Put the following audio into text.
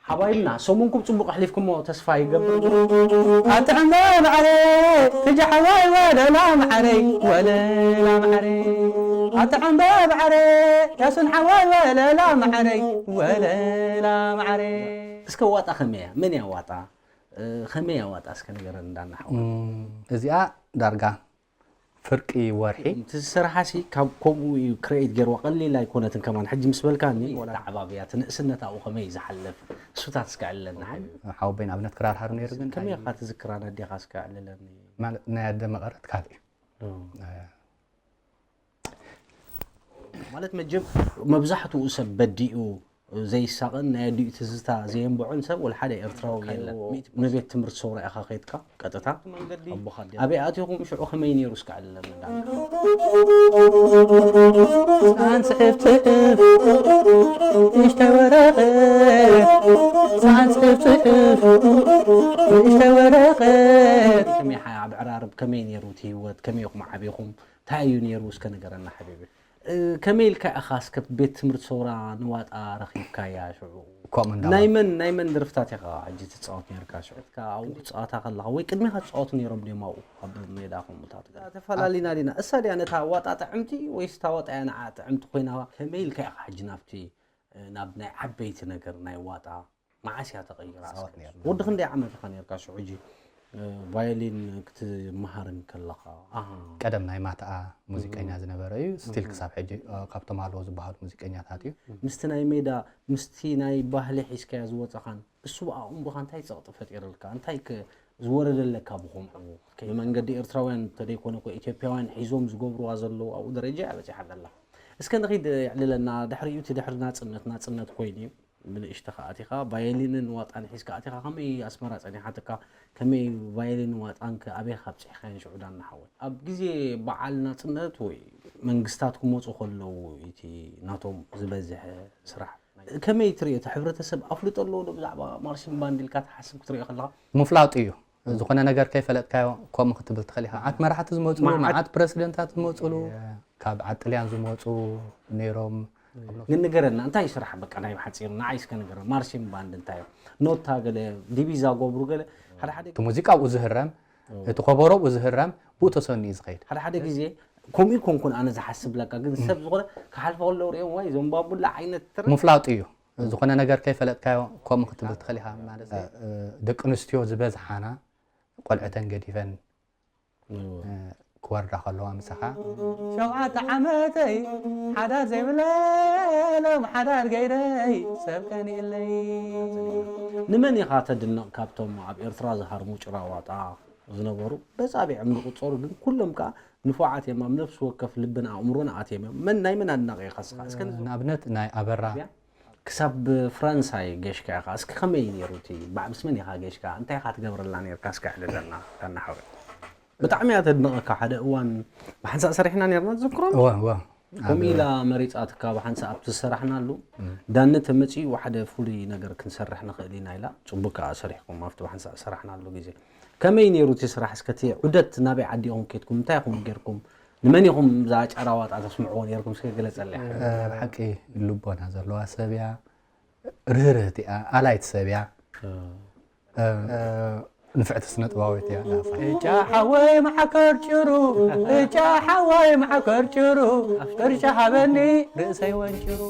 ሓባይብና ሰሙንኩም ጽቡቕ ኣሕሊፍኩሞ ተስፋ ይገብር። ኣትዕምበብ ዓረ ትጃ ሓዋይ ወለላ ማዓረይ ወለላ ማዓረይ ኣትዕምበብ ዓረ ያሱን ሓዋይ ወለላ ማዓረይ ወለላ ማዓረይ። እስከ ዋጣ ከመያ መን ያዋጣ ከመይ ያዋጣ እስከ ንገረን እንዳናሓው። እዚኣ ዳርጋ ፍርቂ ወርሒ። እቲ ዝሰርሓሲ ካብ ከምኡ እዩ ክሬኤት ገይርዋ ቀሊል ኣይኮነትን ከማን ሕጂ ምስ በልካኒ። ተዓባብያ እቲ ንእስነት ኣብኡ ከመይ ዝሓለፍ እሱታት እስከ ዕልለና ሓቢቢ። ሓወቦይ ንኣብነት ክራር ሃሩ ነይሩ ግን ከመይ ኣይ- ኢኻ ትዝክራ ነዴኻ እስከ ዕልለኒ። ማለት ናይ ኣደ መቐረት ካልእ እዩ። ኦ። ማለት መጀም መብዛሕትኡ ሰብ በዲኡ ዘይሳቕን ናይ ኣዲኡ ትዝታ ዘየንብዖን ሰብ ወላ ሓደ ኤርትራዊ የለን። ንቤት ትምህርቲ ሰውራ ኢኻ ከይድካ ቀጥታ ኣቦኻ ኣዴኻ ኣበይ ኣቲኹም ሽዑ ከመይ ነይሩ እስከ ዕልለኒ ዳንካ። ኣንስሕፍ ትእፍ ንእሽተይ ወረቐት ኣንስሕፍ ትእፍ ንእሽተይ ወረቐት ከመይ ሓ- ኣብ ዕራርብ ከመይ ነይሩ እቲ ህይወት ከመይ ኢኹም ዓቢኹም እንታይ እዩ ነይሩ እስከ ንገረና ሓቢቢ። ከመይ ኢልካ ኢኻ እስከ ቤት ትምህርቲ ሰውራ ንዋጣ ረኺብካያ ሽዑ? ከምኡ እንዳበሉ። ናይ መን ናይ መን ደርፍታት ኢኻ ሕጂ ትጻወት ነርካ ሽዑ? እትካ ኣብኡ ክትጻወታ ከለኻ ወይ ቅድሚኻ ትጻወቱ ነይሮም ድዮም ኣብኡ ኣብ ሜዳ ከምኡታት? ተፈላሊና ዲና? እሳ ድያ ነታ ዋጣ ጥዕምቲ ወይስ እታ ዋጣ እያ ንዓ ጥዕምቲ ኮይና? ከመይ ኢልካ ኢኻ ሕጂ ናብቲ ናብ ናይ ዓበይቲ ነገር ናይ ዋጣ መዓስ እያ ተቐይራ? ጻወት ነይሩ። ወዲ ክንደይ ዓመት ኢኻ ነርካ ሽዑ ሕጂ ቫዮሊን ክትመሃር እንከለኻ? ኣሃ። ቀደም ናይ ማትኣ ሙዚቀኛ ዝነበረ እዩ። ስቲል ክሳብ ሕጂ ካብቶም ኣለዉ ዝበሃሉ ሙዚቀኛታት እዩ። ምስቲ ናይ ሜዳ ምስቲ ናይ ባህሊ ሒዝካዮ ዝወጸኻን እሱ ብኣእምሮኻ እንታይ ጸቕጢ ፈጢርልካ እንታይ ዝወረደለካ ብኸምኡ ብመንገዲ ኤርትራውያን እንተደይኮነ እኮ ኢትዮጵያውያን ሒዞም ዝገብርዋ ዘለዉ ኣብኡ ደረጃ እያ በጺሓ ዘላ። እስከ ንኺድ የዕልለና ድሕሪኡ እቲ ድሕሪ ናጽነት ናጽነት ኮይኑ እዩ። ብንእሽተኻ ኣቲኻ ቫየሊንን ዋጣን ሒዝካ ኣቲኻ ከመይ ኣስመራ ጸኒሓትካ ከመይ ቫየሊን ዋጣን ከ ኣበይ ካብጽሕካየን ሽዑ ዳና ሓወይ ኣብ ግዜ በዓል ናጽነት ወይ መንግስታት ክመጹ ከለዉ እቲ ናቶም ዝበዝሐ ስራሕ ከመይ ትርእዮ እቲ ሕብረተሰብ ኣፍልጦ ኣለዎ ዶ ብዛዕባ ማርሽን ባንድ ኢልካ ትሓስብ ክትርእዮ ከለኻ ምፍላጡ እዩ ዝኾነ ነገር ከይፈለጥካዮ ከምኡ ክትብል ትኽእል ኢኻ መዓት መራሕቲ ዝመፅሉ መዓት ፕረሲደንታት ዝመፅሉ ካብ ዓጥልያን ዝመፁ ነይሮም ግን ንገረና እንታይ ስራሕ በቃ ናይ ብሓፂሩ ንዓይ እስከ ንገረ ማርሽን ባንድ እንታይ እዮም ኖታ ገለ ዲቪዛ ገብሩ ገለ ሓደ ሓደ እቲ ሙዚቃ ኣብኡ ዝህረም እቲ ኮቦሮ ኣብኡ ዝህረም ብኡ ተሰኑ እዩ ዝኸይድ ሓደ ሓደ ግዜ ከምኡ ይኮንኩን ኣነ ዝሓስብ ለካ ግን ሰብ ዝኾነ ክሓልፎ ከለዉ ሪኦም ዋይ ዞም ባቡላ ዓይነት ትረ ምፍላጡ እዩ ዝኾነ ነገር ከይፈለጥካዮ ከምኡ ክትብል ትኽእል ኢኻ ማለት እዩ ደቂ ኣንስትዮ ዝበዝሓና ቆልዕተን ገዲፈን ክወርዳ ከለዋ ምሳኻ ሸውዓተ ዓመተይ ሓዳር ዘይብለይ ሎም ሓዳር ገይረይ ሰብ ቀኒእለይ ንመን ኢኻ ተድንቕ ካብቶም ኣብ ኤርትራ ዝሃርሙ ጭራዋጣ ዝነበሩ በጻቢዖም ዝቁጸሩ ግን ኩሎም ከኣ ንፉዓት እዮም ኣብ ነፍሲ ወከፍ ልብን ኣእምሮን ኣትዮም እዮም መን ናይ መን ኣድናቂ ኢኻ ስኻ እስከ ንኣብነት ናይ ኣበራ ክሳብ ፈረንሳይ ገሽካ ኢኻ እስኪ ከመይ ነይሩ እቲ ምስ መን ኢኻ ገሽካ እንታይ ኢኻ ትገብረላ ነርካ እስኪ ኣዕልለና ዳና ሓወይ ብጣዕሚ እያ ተድንቐካ ሓደ እዋን ብሓንሳእ ሰሪሕና ነርና ትዝክሮ እዋ እዋ ከምኡ ኢላ መሪፃትካ ብሓንሳእ ኣብቲ ዝሰራሕናሉ ዳነ ተመፂኡ ሓደ ፍሉይ ነገር ክንሰርሕ ንኽእል ኢና ኢላ ፅቡቅ ከዓ ሰሪሕኩም ኣብቲ ብሓንሳእ ዝሰራሕናሉ ግዜ ከመይ ነይሩ እቲ ስራሕ እስከ እቲ ዑደት ናበይ ዓዲ ኢኹም ከድኩም እንታይ ኢኹም ገርኩም ንመን ኢኹም እዛ ጨራዋጣ ተስምዕዎ ነርኩም እስከ ግለፀለይ ሓደ ብሓቂ ልቦና ዘለዋ ሰብ እያ ርህርህቲ እያ ኣላይት ሰብ እያ ንፍዕቲ ስነ ጥባዊት እያ እጫ ሓወይ ማዓከር ጭሩ እጫ ሓወይ ማዓከር ጭሩ ቅርጫ ሃበኒ ርእሰይ ወንጭሩ